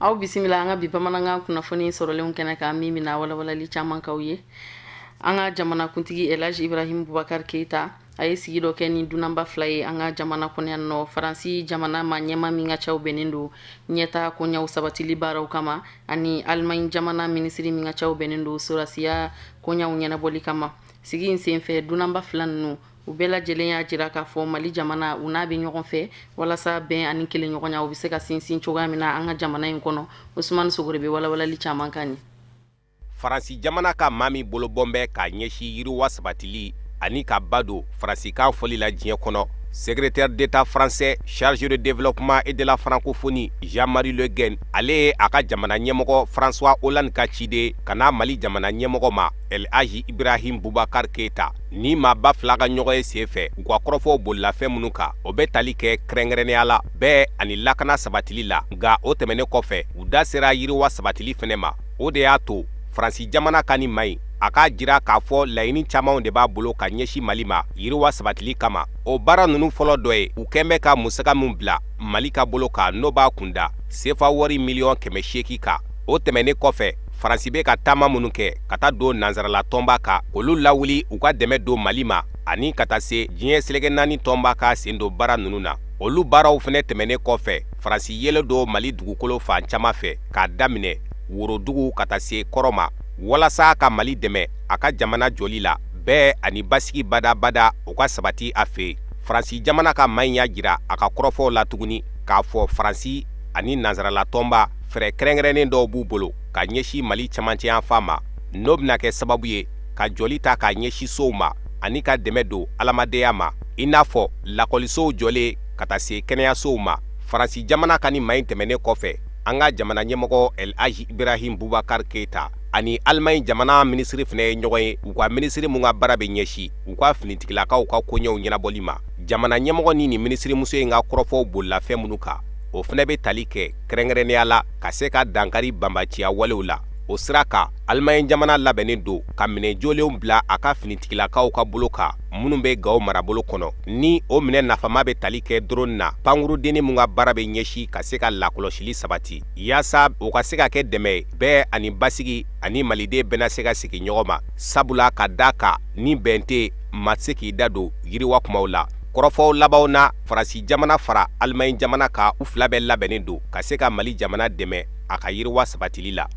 Aw bisimila an ka bi bamanankan kunnafoni sɔrɔlenw kɛnɛ kan, min bɛna walawalali caman k'aw ye. An ka jamanakuntigi Elhaji Ibrahim Bubakar Keita, a ye sigi dɔ kɛ ni dunanba fila ye an ka jamana kɔnɔ yan nɔ: Faransi jamana maa ɲɛmaa min ka caw bɛnnen don ɲɛta koɲaw sabatili baaraw kama, ani Alimaɲi jamana minisiri min ka caw bɛnnen don sorasiya koɲaw ɲɛnabɔli kama. Sigi in senfɛ, dunanba fila ninnu, u bɛɛ lajɛlen y'a jira k'a fɔ Mali jamana, u n'a bɛ ɲɔgɔn fɛ walasa bɛn ani kelenɲɔgɔnya, u bɛ se ka sinsin cogoya min na an ka jamana in kɔnɔ. Usumani Sogore bɛ walawalali caman kan ye. Faransi jamana ka maa min bolo bɔn bɛ k'a ɲɛsin yiriwa sabatili ani ka ba don faransikan fɔli la diɲɛ kɔnɔ, secrétaire d'État français chargé de développement et de la francophonie, Jean-Marie Le Guen, ale ye a ka jamana ɲɛmɔgɔ François Hollande ka ciden ka na Mali jamana ɲɛmɔgɔ ma, El Hadji Ibrahim Boubacar Keita. Ni maaba fila ka ɲɔgɔn ye sen fɛ, u ka kɔrɔfɔw bolila fɛn minnu kan, o bɛ tali kɛ kɛrɛnkɛrɛnnenya la bɛn ani lakana sabatili la. Nka o tɛmɛnen kɔfɛ, u da sera yiriwa sabatili fɛnɛ ma. O de y'a to Faransi jamana ka nin maa in, a k'a jira k'a fɔ laɲini camanw de b'a bolo ka ɲɛsin Mali ma yiriwa sabatili kama. O baara ninnu fɔlɔ dɔ ye, u kɛn bɛ ka musaka min bila Mali ka bolo kan, n'o b'a kunda sefa wari miliyɔn 800 kan. O tɛmɛnen kɔfɛ, Faransi bɛ ka taama minnu kɛ ka taa don nansarala tɔnba kan, olu lawuli u ka dɛmɛ don Mali ma, ani ka taa se diɲɛ seleke naani tɔnba ka sen don baara ninnu na. Olu baaraw fɛnɛ tɛmɛnen kɔfɛ, Faransi yelen don Mali dugukolo fan caman fɛ, k'a daminɛ Worodugu ka taa se kɔrɔn ma, walasa ka Mali dɛmɛ a ka jamana jɔli la, bɛn ani basigi badabada o ka sabati a fɛ. Faransi jamana ka maa in y'a jira a ka kɔrɔfɔw la tuguni k'a fɔ Faransi ani nansarala tɔnba, fɛɛrɛ kɛrɛnkɛrɛnnen dɔw b'u bolo ka ɲɛsin Mali camancɛ yanfan ma, n'o bɛna kɛ sababu ye ka jɔli ta k'a ɲɛsin sow ma ani ka dɛmɛ don adamadenya ma, i n'a fɔ lakɔlisow jɔlen ka taa se kɛnɛyasow ma. Faransi jamana ka nin maa in tɛmɛnen kɔfɛ, an ka jamana ɲɛmɔgɔ El Hadji Ibrahim Boubacar Keita ani Alimaɲi jamana minisiri fana ye ɲɔgɔn ye, u ka minisiri mun ka baara bɛ ɲɛsin u ka finitigilakaw ka koɲɛw ɲɛnabɔli ma. Jamana ɲɛmɔgɔ ni nin minisirimuso in ka kɔrɔfɔw bolila fɛn minnu kan, o fana bɛ tali kɛ kɛrɛnkɛrɛnnenya la ka se ka dankari banbaciya walew la. O sira kan, Alimaɲi jamana labɛnnen don ka minɛn jolenw bila a ka finitigilakaw ka bolo kan minnu bɛ Gawo marabolo kɔnɔ, ni o minɛn nafama bɛ tali kɛ drone na, pankurudennin mun ka baara bɛ ɲɛsin ka se ka lakɔlɔsili sabati, yaasa o ka se ka kɛ dɛmɛ ye bɛn ani basigi ani maliden bɛɛ na se ka segin ɲɔgɔn ma, sabula ka da kan ni bɛn tɛ, maa tɛ se k'i da don yiriwa kumaw la. Kɔrɔfɔw labanw na, Faransi jamana fara Alimaɲi jamana kan, u fila bɛɛ labɛnnen don ka se ka Mali jamana dɛmɛ a ka yiriwa sabatili la.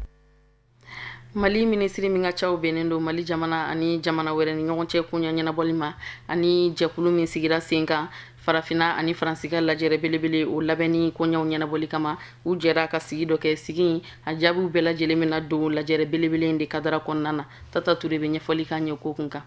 Mali minisiri min ka caw bɛnnen don Mali jamana ani jamana wɛrɛ ni ɲɔgɔn cɛ koɲa ɲɛnabɔli ma, ani jɛkulu min sigira sen kan Farafinna ani Faransi ka lajɛrɛ belebele, o labɛnni koɲaw ɲɛnabɔli kama, u jɛra ka sigi dɔ kɛ. Sigi a jaabiw bɛɛ lajɛlen bɛna don lajɛrɛ belebele in de kadara kɔnɔna na. Tata Ture bɛ ɲɛfɔli k'an ye ko kun kan.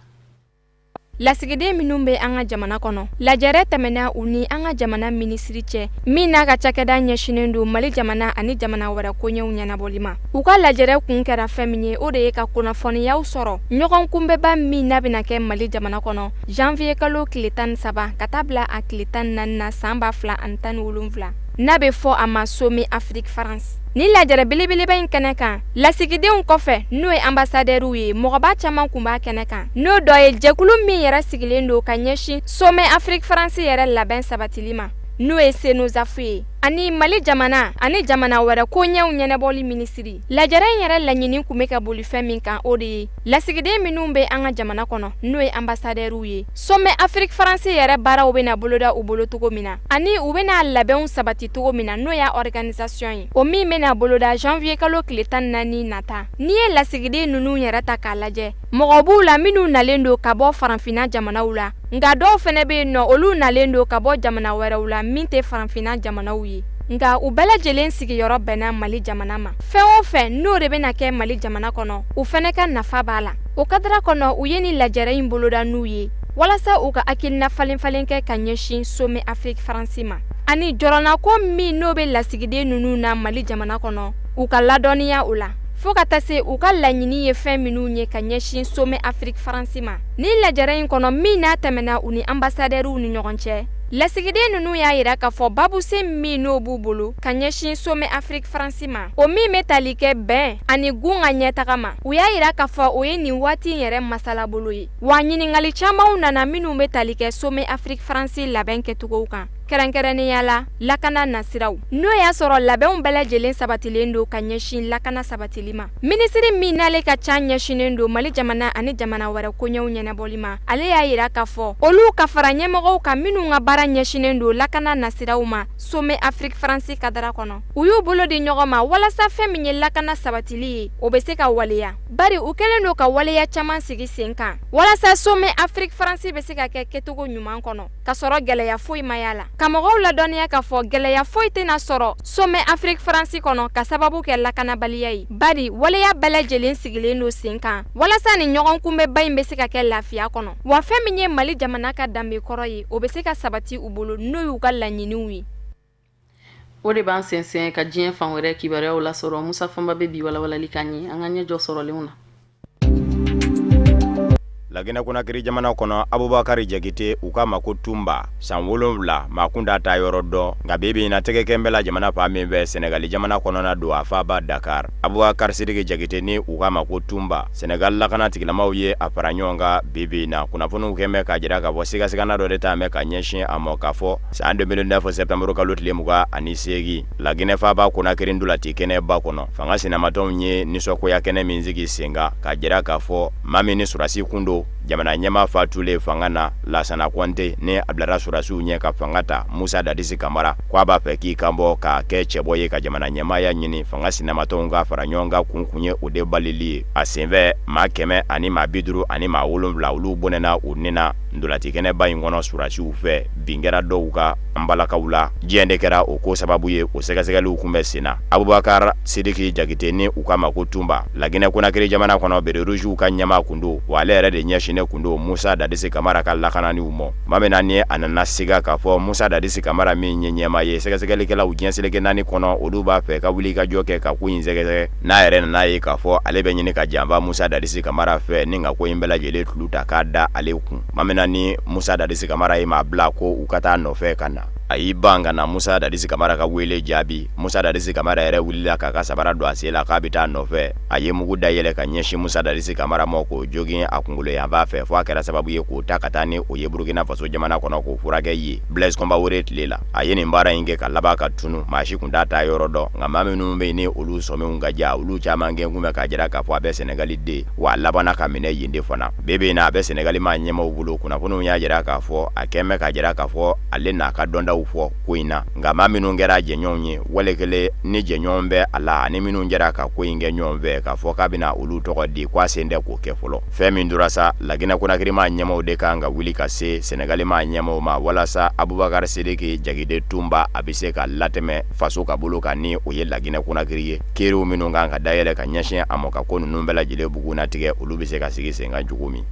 Lasigiden minnu bɛ an ka jamana kɔnɔ, lajɛrɛ tɛmɛna u ni an ka jamana minisiri cɛ min n'a ka cakɛda ɲɛsinnen don Mali jamana ani jamana wɛrɛ koɲɛw ɲɛnabɔli ma. U ka lajɛrɛ kun kɛra fɛn min ye, o de ye ka kunnafoniyaw sɔrɔ ɲɔgɔn kunbɛnba min n'a bɛna kɛ Mali jamana kɔnɔ janvier kalo tile 13 ka taa bila a tile 14 na san 2017, n'a bɛ fɔ a ma Sommet Afrique France. Ni lajɛrɛ belebeleba in kɛnɛ kan, lasigidenw kɔfɛ, n'o ye anbasadɛriw ye, mɔgɔba caman kun b'a kɛnɛ kan, n'o dɔ ye jɛkulu min yɛrɛ sigilen don ka ɲɛsin Sommet Afrique France yɛrɛ labɛn sabatili ma, n'o ye SENOSAF ye, ani Mali jamana ani jamana wɛrɛ koɲɛw ɲɛnabɔli minisiri. Lajɛrɛ in yɛrɛ laɲini kun bɛ ka boli fɛn min kan, o de ye lasigiden minnu bɛ an ka jamana kɔnɔ, n'o ye anbasadɛriw ye, Sommet Afrique France yɛrɛ baaraw bɛna boloda u bolo cogo min na, ani u bɛna labɛnw sabati cogo min na, n'o y'a organisation ye, o min bɛna boloda janvier kalo tile 14 nata. N'i ye lasigiden ninnu yɛrɛ ta k'a lajɛ, mɔgɔ b'u la minnu nalen don ka bɔ farafinna jamanaw la, nka dɔw fɛnɛ bɛ yen nɔ, olu nalen don ka bɔ jamana wɛrɛw la min tɛ farafinna jamanaw ye. Nka u bɛɛ lajɛlen sigiyɔrɔ bɛnna Mali jamana ma. Fɛn o fɛn n'o de bɛna kɛ Mali jamana kɔnɔ, u fɛnɛ ka nafa b'a la. O kadara kɔnɔ, u ye nin lajɛrɛ in boloda n'u ye walasa u ka hakilina falen-falen kɛ ka ɲɛsin Sommet Afrique France ma, ani jɔrɔnako min n'o bɛ lasigiden ninnu na Mali jamana kɔnɔ, u ka ladɔnniya o la, fo ka taa se u ka laɲini ye fɛn minnu ye ka ɲɛsin Sommet Afrique France ma. Nin lajɛrɛ in kɔnɔ min n'a tɛmɛna u ni anbasadɛriw ni ɲɔgɔn cɛ, lasigiden ninnu y'a yira k'a fɔ babusen min n'o b'u bolo ka ɲɛsin Sommet Afrique France ma, o min bɛ tali kɛ bɛn ani gun ka ɲɛtaga ma, u y'a yira k'a fɔ o ye nin waati in yɛrɛ masalabolo ye. Wa ɲininkali camanw nana minnu bɛ tali kɛ Sommet Afrique France labɛn kɛcogow kan. Kɛrɛnkɛrɛnnenya la, lakana nasiraw, n'o y'a sɔrɔ labɛnw bɛɛ lajɛlen sabatilen don ka ɲɛsin lakana sabatili ma. Minisiri min n'ale ka ca ɲɛsinnen don Mali jamana ani jamana wɛrɛ koɲɛw ɲɛnabɔli ma, ale y'a yira k'a fɔ olu ka fara ɲɛmɔgɔw kan minnu ka baara ɲɛsinnen don lakana nasiraw ma Sommet Afrique France kadara kɔnɔ, u y'u bolo di ɲɔgɔn ma walasa fɛn min ye lakana sabatili ye, o bɛ se ka waleya, bari u kɛlen don ka waleya caman sigi sen kan walasa Sommet Afrique France bɛ se ka kɛ kɛcogo ɲuman kɔnɔ, ka sɔrɔ gɛlɛya foyi ma y'a la. Ka mɔgɔw ladɔnniya k'a fɔ gɛlɛya foyi tɛna sɔrɔ Sommet Afrique France kɔnɔ ka sababu kɛ lakanabaliya ye, bari waleya bɛɛ lajɛlen sigilen don sen kan walasa nin ɲɔgɔnkunbɛnba in bɛ se ka kɛ lafiya kɔnɔ. Wa fɛn min ye Mali jamana ka danbe kɔrɔ ye, o bɛ se ka sabati u bolo, n'o y'u ka laɲiniw ye. O de b'an sɛnsɛn ka diɲɛ fan wɛrɛ kibaruyaw lasɔrɔ. Musa Fanba bɛ bi walawalali k'an ye an ka ɲɛjɔ sɔrɔlenw na. Laginɛ Konakiri jamana kɔnɔ, Abubakari Jakite, u k'a ma ko Tunba, san 7, maa kun t'a taa yɔrɔ dɔn, nka bi bi in na tɛgɛ kɛn bɛ la jamana fan min fɛ, Senegali jamana kɔnɔna don, a faaba Dakar. Abubakari Sidiki Jakite ni u k'a ma ko Tunba, Senegali lakana tigilamaw ye a fara ɲɔgɔn kan bi bi in na. Kunnafoniw kɛn bɛ k'a jira k'a fɔ sigasigana dɔ de taa bɛ ka ɲɛsin a ma k'a fɔ san 2009 septembre kalo tile 28, Laginɛ faaba Konakiri ntolaci kɛnɛba kɔnɔ, fanga sinamatɔnw ye nisɔngoya kɛnɛ min sigi sen kan k'a jira k'a fɔ maa min ni sɔrɔdasi kun don, jamana ɲɛmaa fatulen fanga na, Lasana Kɔnte, ni a bilara sɔrɔdasiw ɲɛ ka fanga ta, Musa Dadisi Kamara ko a b'a fɛ k'i kanbɔ ka kɛ cɛbɔ ye ka jamana ɲɛmaaya ɲini, fanga sinamatɔnw ka fara ɲɔgɔn kan kun kun ye o de balili ye. A senfɛ, maa 157, olu bɔnɛna u ni na ntolaci kɛnɛba in kɔnɔ sɔrɔdasiw fɛ. Bin kɛra dɔw kan an balakaw la, jɛn de kɛra o ko sababu ye, o sɛgɛsɛgɛliw kun bɛ sen na. Abubakar Sidiki Jakite ni u k'a ma ko Tunba, Laginɛ Konakiri jamana kɔnɔ, Béret Rougew ka ɲɛmaa kun don, wa ale yɛrɛ de ɲɛsinnen kun don Musa Dadisi Kamara ka lakananiw ma. Tuma min na ni a nana siga k'a fɔ Musa Dadisi Kamara min ye ɲɛmaa ye sɛgɛsɛgɛlikɛlaw diɲɛ seleke naani kɔnɔ, olu b'a fɛ ka wuli ka jɔ kɛ ka ko in sɛgɛsɛgɛ, n'a yɛrɛ nana ye k'a fɔ ale bɛ ɲini ka janfa Musa Dadisi Kamara fɛ ni ka ko in bɛɛ lajɛlen tulu ta k'a da ale kun. Tuma min na ni Musa Dadisi Kamara ye maa bila ko u ka taa nɔfɛ ka na, a y'i ban ka na Musa Dadisi Kamara ka wele jaabi. Musa Dadisi Kamara yɛrɛ wulila k'a ka sabara don a sen la k'a bɛ taa nɔfɛ. A ye mugu dayɛlɛ ka ɲɛsin Musa Dadisi Kamara ma k'o jogin a kunkolo yanfan fɛ, fo a kɛra sababu ye k'o ta ka taa ni o ye Burukina Faso jamana kɔnɔ k'o furakɛ yen Blaise Compaoré tile la. A ye nin baara in kɛ ka laban ka tunu, maa si kun t'a taa yɔrɔ dɔn. Nka maa minnu bɛ yen ni olu sɔmiw ka ja, olu caman kɛ kun bɛ k'a jira k'a fɔ a bɛ Sɛnɛgali de, wa a labanna ka minɛ yen de fana. Bi bi in na, a bɛ Sɛnɛgali maa ɲɛmaaw bolo. Kunnafoniw y'a jira k'a fɔ a kɛn bɛ k'a jira k'a fɔ ale n'a ka dɔntaw fɔ ko in na. Nka maa minnu kɛra jɛɲɔgɔnw ye, wale kelen ni jɛɲɔgɔn bɛ a la, ani minnu jɛra ka ko in kɛ ɲɔgɔn fɛ, k'a fɔ k'a bɛna olu tɔgɔ di, k'a sen tɛ k'o kɛ fɔlɔ. Fɛn min tora sa, Laginɛ Konakiri maa ɲɛmaaw de kan ka wuli ka se Sɛnɛgali maa ɲɛmaaw ma walasa Abubakari Sidiki Jakite Tunba a bɛ se ka latɛmɛ faso ka bolo kan, ni o ye Laginɛ Konakiri ye. Kiiriw minnu kan ka dayɛlɛ ka ɲɛsin a ma ka ko ninnu bɛɛ lajɛlen bugunnatigɛ, olu bɛ se ka sigi sen kan cogo min.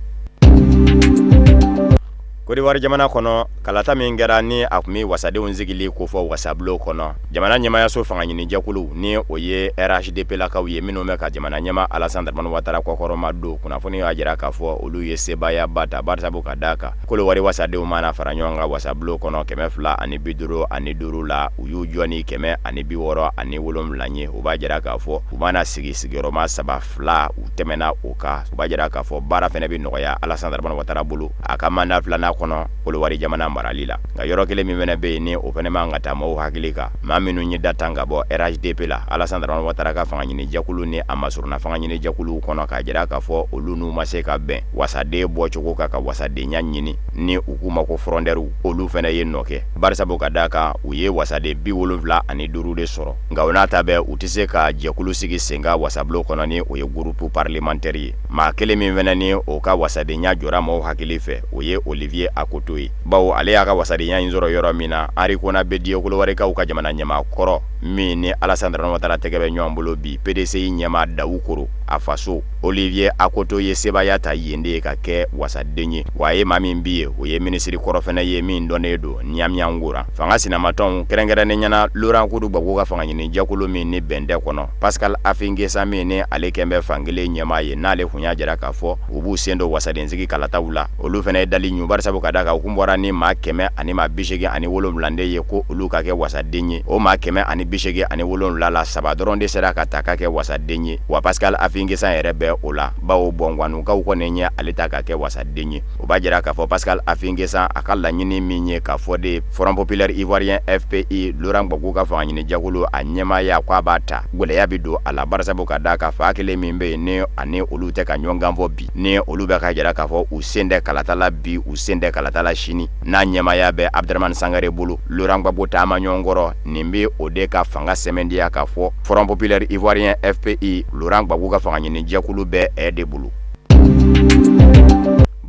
Kodiwari jamana kɔnɔ, kalata min kɛra ni a tun bɛ wasadenw sigili kofɔ wasabulon kɔnɔ, jamana ɲɛmaayaso fanga ɲini jɛkulu ni o ye RHDP lakaw ye minnu bɛ ka jamana ɲɛmaa Alassane Dramane Ouattara kɔkɔrɔmadon, kunnafoni y'a jira k'a fɔ olu ye sebaayaba ta, barisabu ka d'a kan Kodiwari wasadenw mana fara ɲɔgɔn kan wasabulon kɔnɔ 255 la, u y'u jɔ ni 167 ye. O b'a jira k'a fɔ u mana sigi sigiyɔrɔma saba, fila u tɛmɛna o kan. O b'a jira k'a fɔ baara fana bɛ nɔgɔya Alassane Dramane Ouattara bolo a ka mandat filanan kɔnɔ Kodiwari jamana marali la. Nka yɔrɔ kelen min fana bɛ yen ni o fana man ka taa maaw hakili kan, maa minnu ye da tan ka bɔ RHDP la, Alassane Dramane Ouattara ka fanga ɲini jɛkulu ni a masurunna fanga ɲini jɛkuluw kɔnɔ, k'a jira k'a fɔ olu n'u ma se ka bɛn wasaden bɔcogo kan ka wasadenya ɲini, ni u k'u ma ko frondeurs, olu fana ye nɔ kɛ, barisabu ka d'a kan u ye wasaden 75 de sɔrɔ. Nka o n'a ta bɛɛ, u tɛ se ka jɛkulu sigi sen kan wasabulon kɔnɔ ni o ye groupe parlementaire ye. Maa kelen min fana ni o ka wasadenya jɔra maaw hakili fɛ, o ye Olivier Akoto ye, bawo ale y'a ka wasadenya in sɔrɔ yɔrɔ min na, Henri Konan Bédié, Kolowarikaw ka jamana ɲɛmaa kɔrɔ min ni Alassane Dramane Ouattara tɛgɛ bɛ ɲɔgɔn bolo bi, PDCI ɲɛmaa Daoukro a faso, Olivier Akoto ye sebaaya ta yen de ye ka kɛ wasaden ye. Wa a ye maa min bi ye, o ye minisiri kɔrɔ fana ye min dɔnnen don Ɲamiyangoran. Fanga sinamatɔnw, kɛrɛnkɛrɛnnenya na Laurent Koudou Gbagbo ka fanga ɲini jɛkulu min ni bɛn tɛ kɔnɔ, Pascal Affi N'Guessan min ni ale kɛn bɛ fankelen ɲɛmaa ye, n'ale kun y'a jira k'a fɔ u b'u sen don wasadensigi kalataw la, olu fana ye dali ɲu, barisabu ka d'a kan u kun bɔra ni maa 187 de ye ko olu ka kɛ wasaden ye. O maa 187 la, saba dɔrɔn de sera ka ta ka kɛ wasaden ye. Wa Pascal Affi Affi-N'Guessan yɛrɛ bɛ o la, bawo Bɔngwanukaw kɔni ye ale ta ka kɛ wasaden ye. O b'a jira k'a fɔ Pascal Affi-N'Guessan a ka laɲini min ye k'a fɔ de Front populaire ivoirien FPI, Laurent Gbagbo ka fanga ɲini jɛkulu a ɲɛmaaya, k'a b'a ta, gɛlɛya bɛ don a la, barisabu ka d'a kan fa kelen min bɛ yen ni ani olu tɛ ka ɲɔgɔn kan fɔ bi, ni olu bɛ k'a jira k'a fɔ u sen tɛ kalata la bi, u sen tɛ kalata la sini, n'a ɲɛmaaya bɛ Abdramane Sangare bolo, Laurent Gbagbo taama ɲɔgɔn kɔrɔ, nin bɛ o de ka fanga sɛmɛntiya k'a fɔ Front populaire ivoirien FPI, Laurent Gbagbo ka fanga ɲini jɛkulu bɛ ɛ de bolo.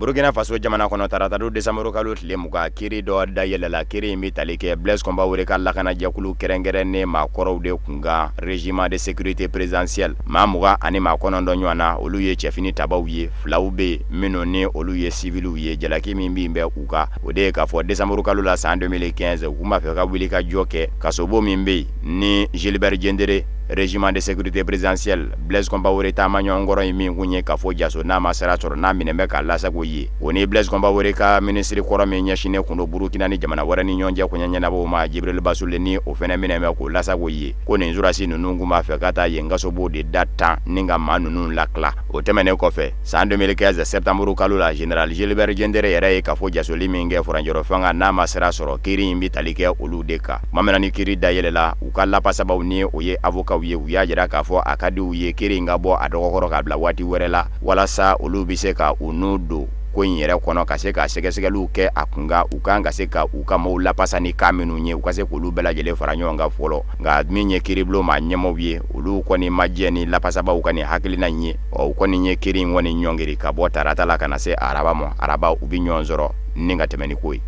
Burukina Faso jamana kɔnɔ, taratadon desanburu kalo tile 20, kiri dɔ dayɛlɛla. Kiri in bɛ tali kɛ Blaise Compaoré ka lakanajɛkulu kɛrɛnkɛrɛnnen maakɔrɔw de kunkan, régiment de sécurité présidentielle. Maa 29 ɲɔgɔn na, olu ye cɛfini tabaw ye, filaw bɛ yen minnu ni olu ye siviliw ye. Jalaki min bin bɛ u kan, o de ye k'a fɔ desanburu kalo la san 2015, u tun b'a fɛ ka wuli ka jɔ kɛ kasobon min bɛ yen ni Gilbert Diendéré, régiment de sécurité présidentielle, Blaise Compaoré taama ɲɔgɔnkɔrɔ in min kun ye kafo jaso, n'a ma sira sɔrɔ, n'a minɛ bɛ k'a lasago ye, o ni Blaise Compaoré ka minisiri kɔrɔ min ɲɛsinnen kun don Burukina ni jamana wɛrɛ ni ɲɔgɔn cɛ koɲɛ ɲɛnabɔw ma, Jibril Basule, ni o fɛnɛ minɛ bɛ k'o lasago ye, ko nin surasi ninnu kun b'a fɛ ka taa yen kasobon de da tan ni ka maa ninnu lakila. O tɛmɛnen kɔfɛ, san 2015 septembre kalo la, général Gilbert Diendéré yɛrɛ ye kafo jasoli min kɛ furancɛrɔ fanga, n'a ma sira sɔrɔ, kiri in bɛ tali kɛ olu de kan. Tuma min na ni kiri dayɛlɛla, u ka lapasabaw, ni o ye avocatw ye, u y'a jira k'a fɔ a ka di u ye kiri in ka bɔ a dɔgɔkɔrɔ k'a bila waati wɛrɛ la, walasa olu bɛ se ka u nun don ko in yɛrɛ kɔnɔ, ka se ka sɛgɛsɛgɛliw kɛ a kunkan, u kan ka se ka u ka maaw lapasa ni kan minnu ye, u ka se k'olu bɛɛ lajɛlen fara ɲɔgɔn kan fɔlɔ. Nka min ye kiiribulon maa ɲɛmaaw ye, olu kɔni ma jɛ ni lapasabaw ka nin hakilina in ye. Ɔ, u kɔni ye kiri in kɔni ɲɔngiri ka bɔ tarata la ka na se araba ma. Araba, u bɛ ɲɔgɔn sɔrɔ ni ka tɛmɛ ni ko ye.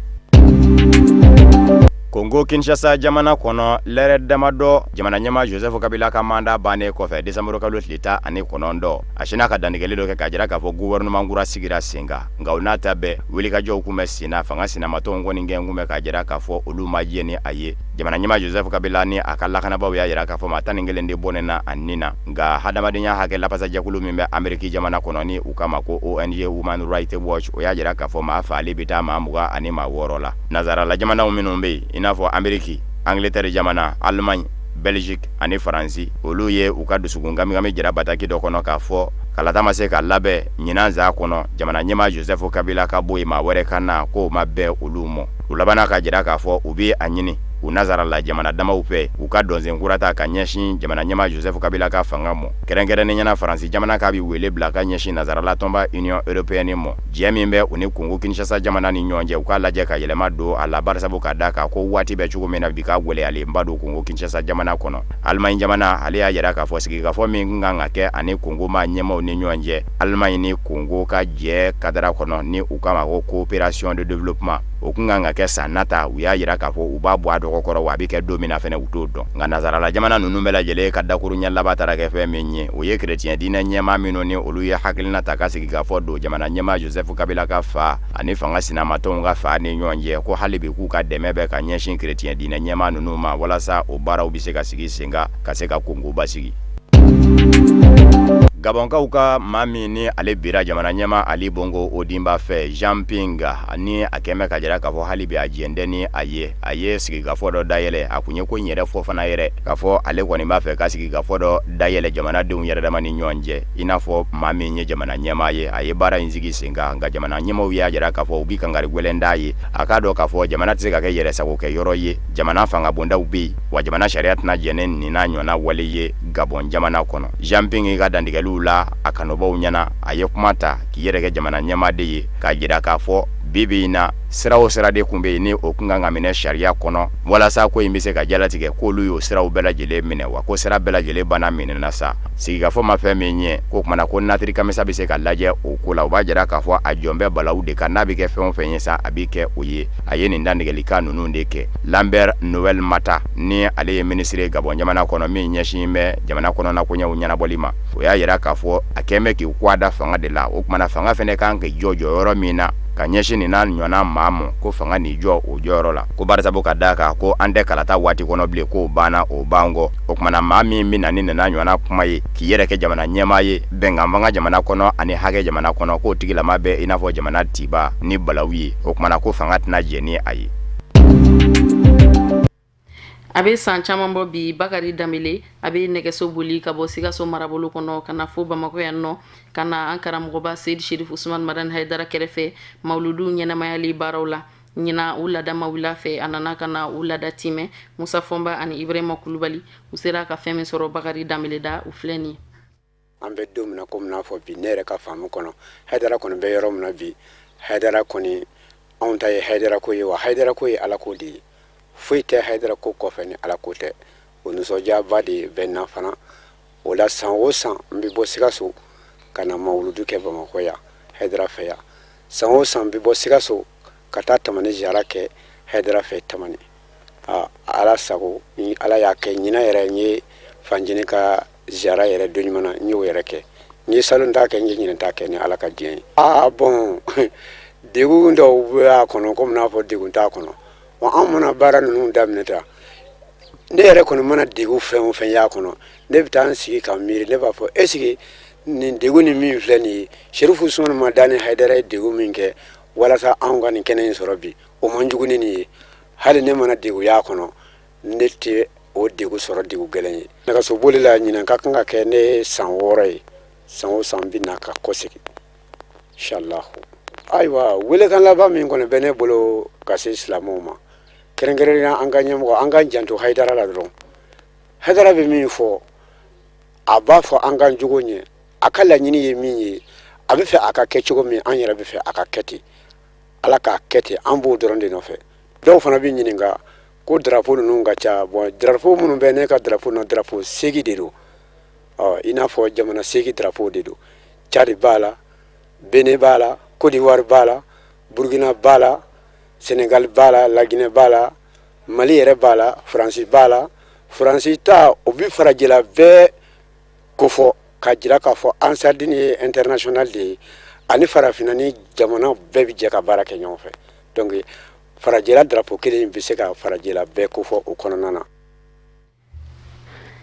Kongo Kinshasa jamana kɔnɔ, lɛrɛ damadɔ jamana ɲɛmaa Joseph Kabila ka manda bannen kɔfɛ desanburu kalo tile 19, a sinna ka dantigɛli dɔ kɛ k'a jira k'a fɔ gouvernement kura sigira sen kan. Nka o n'a ta bɛɛ, wulikajɔw kun bɛ sen na, fanga sinamatɔnw kɔni kɛ kun bɛ k'a jira k'a fɔ olu ma jɛ ni a ye. Jamana ɲɛmaa Joseph Kabila ni a ka lakanabaaw y'a jira k'a fɔ maa 11 de bɔnɛna a ni na. Nka hadamadenya hakɛ lapasajɛkulu min bɛ Ameriki jamana kɔnɔ, ni u k'a ma ko ONG Human Rights Watch, o y'a jira k'a fɔ maa faali bɛ taa maa 26 la. Nazarala jamanaw minnu bɛ yen, i n'a fɔ Ameriki, Angleterre jamana, Allemagne, Belgique ani Faransi, olu ye u ka dusukun kamikami jira bataki dɔ kɔnɔ k'a fɔ kalata ma se ka labɛn ɲinan za kɔnɔ, jamana ɲɛmaa Joseph Kabila ka bɔ yen, maa wɛrɛ ka na, k'o ma bɛn olu ma. U labanna k'a jira k'a fɔ u bɛ a ɲini u nazarala jamana damaw fɛ, u ka dɔnsen kura ta ka ɲɛsin jamana ɲɛmaa Joseph Kabila ka fanga ma. Kɛrɛnkɛrɛnnenya na, Faransi jamana k'a bɛ wele bila ka ɲɛsin nazarala tɔnba Union européenne ma, jɛ min bɛ u ni Kongo Kinshasa jamana ni ɲɔgɔn cɛ, u k'a lajɛ ka yɛlɛma don a la, barisabu ka d'a kan ko waati bɛ cogo min na bi, k'a gɛlɛyalenba don Kongo Kinshasa jamana kɔnɔ. Allemagne jamana, ale y'a jira k'a fɔ sigikafɔ min kun kan ka kɛ ani Kongo maa ɲɛmaaw ni ɲɔgɔn cɛ, Allemagne ni Kongo ka jɛ kadara kɔnɔ, ni u k'a ma ko coopération de développement, o kun kan ka kɛ san nata, u y'a jira k'a fɔ u b'a bɔ a dɔgɔkɔrɔ, wa a bɛ kɛ don min na fɛnɛ, u t'o dɔn. Nka nazarala jamana ninnu bɛɛ lajɛlen ka dakuruɲɛ laban taara kɛ fɛn min ye, o ye kerecɛn diinɛ ɲɛmaa minnu ni olu ye hakilina ta ka sigikafɔ don jamana ɲɛmaa Joseph Kabila ka fa ani fanga sinamatɔnw ka fa ni ɲɔgɔn cɛ, ko hali bi k'u ka dɛmɛ bɛ ka ɲɛsin kerecɛn diinɛ ɲɛmaa ninnu ma, walasa o baaraw bɛ se ka sigi sen kan ka se ka Kongo basigi. Gabɔnkaw ka maa min ni ale bira jamana ɲɛmaa Ali Bongo Ondimba fɛ, Jean Ping, ni a kɛn bɛ ka jira k'a fɔ hali bi a jɛn tɛ ni a ye, a ye sigikafɔ dɔ dayɛlɛ. A kun ye ko in yɛrɛ fɔ fana yɛrɛ k'a fɔ ale kɔni b'a fɛ ka sigikafɔ dɔ dayɛlɛ jamanadenw yɛrɛ dama ni ɲɔgɔn cɛ, i n'a fɔ maa min ye jamana ɲɛmaa ye. A ye baara in sigi sen kan, nka jamana ɲɛmaaw y'a jira k'a fɔ u bɛ kangari gɛlɛn d'a ye, a k'a dɔn k'a fɔ jamana tɛ se ka kɛ yɛrɛsagokɛ yɔrɔ ye, jamana fangabondaw bɛ yen, wa jamana sariya tɛna jɛn ni nin n'a ɲɔgɔnna wale ye Gabɔn jamana kɔnɔ. Jean Ping ka dantigɛliw la a kanubaw ɲɛna, a ye kuma ta k'i yɛrɛ kɛ jamana ɲɛmaa de ye, k'a jira k'a fɔ bi bi in na, sira o sira de tun bɛ yen ni o kun kan ka minɛ sariya kɔnɔ walasa ko in bɛ se ka jalatigɛ, k'olu y'o siraw bɛɛ lajɛlen minɛ, wa ko sira bɛɛ lajɛlen banna minɛna sa. Sigikafɔ ma fɛn min ɲɛ, k'o kumana ko natiri kamisa bɛ se ka lajɛ o ko la. O b'a jira k'a fɔ a jɔn bɛ balawu de kan, n'a bɛ kɛ fɛn o fɛn ye sa, a bɛ kɛ o ye. A ye nin dantigɛlikan ninnu de kɛ. Lambert Noël Mata, ni ale ye minisiri ye Gabɔn jamana kɔnɔ min ɲɛsin bɛ jamana kɔnɔna koɲɛw ɲɛnabɔli ma, o y'a jira k'a fɔ a kɛn bɛ k'i kɔ da fanga de la. O kumana fanga fɛnɛ kan k'i jɔ jɔyɔrɔ min na ka ɲɛsin nin n'a ɲɔgɔnna maa ma, ko fanga n'i jɔ o jɔyɔrɔ la, ko barisabu ka d'a kan ko an tɛ kalata waati kɔnɔ bilen, k'o banna o ban kɔ. O kumana maa min bɛ na ni nin n'a ɲɔgɔnna kuma ye k'i yɛrɛ kɛ jamana ɲɛmaa ye bɛnkan fanga jamana kɔnɔ ani hakɛ jamana kɔnɔ, k'o tigilama bɛ i n'a fɔ jamana tiba ni balawu ye. O kumana ko fanga tɛna jɛn ni a ye. A bɛ san caman bɔ bi, Bakari Danbele a bɛ nɛgɛso boli ka bɔ Sikaso marabolo kɔnɔ ka na fo Bamakɔ yan nɔ, ka na an karamɔgɔba Seyidi Sherif Usman Madani Hayidara kɛrɛfɛ mawuludu ɲɛnamayali baaraw la. Ɲinan u laada ma wuli a fɛ, a nana ka na u laada timɛ. Musa Fɔnba ani Ibrahima Kulubali, u sera ka fɛn min sɔrɔ Bakari Danbele da, u filɛ nin ye. An bɛ don min na komi n'a fɔ bi, ne yɛrɛ ka faamu kɔnɔ, Hayidara kɔni bɛ yɔrɔ min na bi, Hayidara kɔni, anw ta ye Hayidara ko ye wa Hayidara ko ye Ala ko de ye. Foyi tɛ Hayidara ko kɔfɛ ni Ala ko tɛ. O nisɔndiyaba de bɛ n na fana. O la san o san n bɛ bɔ Sikaso ka na mawuludu kɛ Bamakɔ yan Hayidara fɛ yan. San o san n bɛ bɔ Sikaso ka taa Tamani ziyara kɛ Hayidara fɛ Tamani. Aa, Ala sago ni Ala y'a kɛ, ɲinan yɛrɛ n ye fancinin ka ziyara yɛrɛ don ɲuman na, n y'o yɛrɛ kɛ. N ye salon ta kɛ, n ye ɲinan ta kɛ ni Ala ka diɲɛ ye. Aa bon, degun dɔw b'a kɔnɔ komi n'a fɔ degun t'a kɔnɔ. Wa anw mana baara ninnu daminɛ ta, ne yɛrɛ kɔni mana degun fɛn o fɛn y'a kɔnɔ, ne bɛ taa n sigi ka miiri, ne b'a fɔ est ce que nin degun ni min filɛ nin ye, Serifu Usumani Madani Hayidara ye degun min kɛ walasa anw ka nin kɛnɛ in sɔrɔ bi, o man jugu ni nin ye. Hali ne mana degun y'a kɔnɔ, ne tɛ o degun sɔrɔ degun gɛlɛn ye. Nɛgɛsoboli la ɲinan ka kan ka kɛ ne san 6 ye. San o san n bɛ na ka kɔsegin inshallah. Ayiwa, welekan laban min kɔni bɛ ne bolo ka se silamɛw ma, kɛrɛnkɛrɛnnenya an ka ɲɛmɔgɔ, an k'an janto Hayidara la dɔrɔn. Hayidara bɛ min fɔ, a b'a fɔ an k'an jogo ɲɛ. A ka laɲini ye min ye, a bɛ fɛ a ka kɛ cogo min, an yɛrɛ bɛ fɛ a ka kɛ ten. Ala k'a kɛ ten, an b'o dɔrɔn de nɔfɛ. Dɔw fana bɛ ɲininka ko drapeau ninnu ka ca. Bon, drapeau minnu bɛ ne ka drapeau na, drapeau 8 de don. Ɔ, i n'a fɔ jamana 8 drapeau de don. Tchad b'a la, Benin b'a la, Côte d'Ivoire b'a la, Burkina b'a la, Sénégal b'a la, Laginɛ b'a la, Mali yɛrɛ b'a la, Faransi b'a la. Faransi ta, o bɛ farajɛla bɛɛ kofɔ k'a jira k'a fɔ Ansardine ye international de ye, ani farafinna ni jamana bɛɛ bɛ jɛ ka baara kɛ ɲɔgɔn fɛ. Donc farajɛla drapeau kelen bɛ se ka farajɛla bɛɛ kofɔ o kɔnɔna na.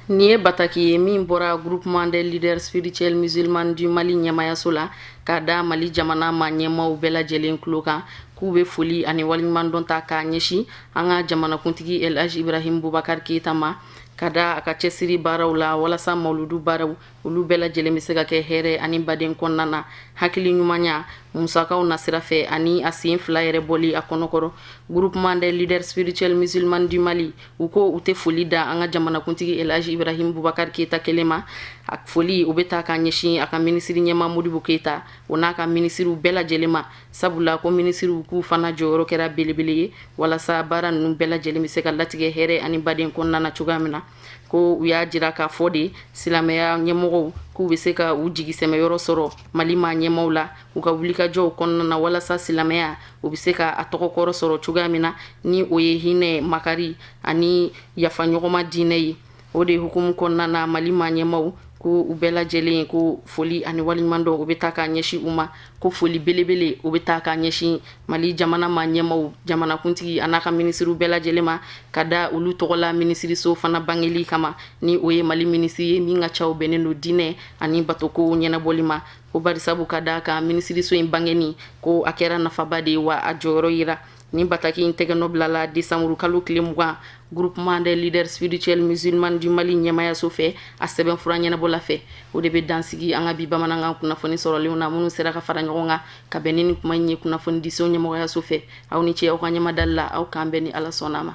Nin ye bataki ye min bɔra Groupement des leaders spirituels musulmans du Mali ɲɛmayaso la k'a da Mali jamana ma ɲɛmaaw bɛɛ lajɛlen tulo kan, k'u bɛ foli ani waleɲumandɔn ta k'a ɲɛsin an ka jamanakuntigi El Hadj Ibrahim Boubacar Keita ma, ka da a ka cɛsiri baaraw la walasa mawuludu baaraw olu bɛɛ lajɛlen bɛ se ka kɛ hɛrɛ ani baden kɔnɔna na, hakili ɲumanya, musakaw nasira fɛ ani a sen fila yɛrɛ bɔli a kɔnɔkɔrɔ. Groupement des leaders spirituels musulmans du Mali, u ko u tɛ foli da an ka jamanakuntigi El Hadj Ibrahim Boubacar Keita kelen ma. A foli o bɛ ta ka ɲɛsin a ka minisiri ɲɛmaa Modibo Keita, o n'a ka minisiriw bɛɛ lajɛlen ma, sabula ko minisiriw k'u fana jɔyɔrɔ kɛra belebele ye walasa baara ninnu bɛɛ lajɛlen bɛ se ka latigɛ hɛrɛ ani baden kɔnɔna na cogoya min na. Ko u y'a jira k'a fɔ de silamɛya ɲɛmɔgɔw k'u bɛ se ka u jigi sɛmɛyɔrɔ sɔrɔ Mali maa ɲɛmaaw la u ka wulikajɔw kɔnɔna na, walasa silamɛya o bɛ se ka a tɔgɔkɔrɔ sɔrɔ cogoya min na, ni o ye hinɛ, makari ani yafaɲɔgɔnma diinɛ ye. O de hukumu kɔnɔna na, Mali maa ɲɛmaaw ko u bɛɛ lajɛlen ko foli ani waleɲumandɔn o bɛ taa k'a ɲɛsin u ma, ko foli belebele o bɛ taa k'a ɲɛsin Mali jamana maa ɲɛmaaw, jamanakuntigi a n'a ka minisiriw bɛɛ lajɛlen ma, ka da olu tɔgɔla minisiriso fana bangeli kama, ni o ye Mali minisiri ye min ka caw bɛnnen don diinɛ ani batoko ɲɛnabɔli ma. Ko barisabu ka da kan minisiriso in bangeni ko a kɛra nafaba de ye, wa a jɔyɔrɔ yira. Nin bataki in tɛgɛnɔ bilala desanburu kalo tile 20 Groupement des leaders spirituels musulmans du Mali ɲɛmayaso fɛ, a sɛbɛnfura ɲɛnabɔla fɛ. O de bɛ dansigi an ka bi bamanankan kunnafoni sɔrɔlenw na minnu sera ka fara ɲɔgɔn kan ka bɛn ni nin kuma in ye kunnafonidiso ɲɛmɔgɔyaso fɛ. Aw ni ce aw ka ɲɛmadali la. Aw k'an bɛn ni Ala sɔnna ma.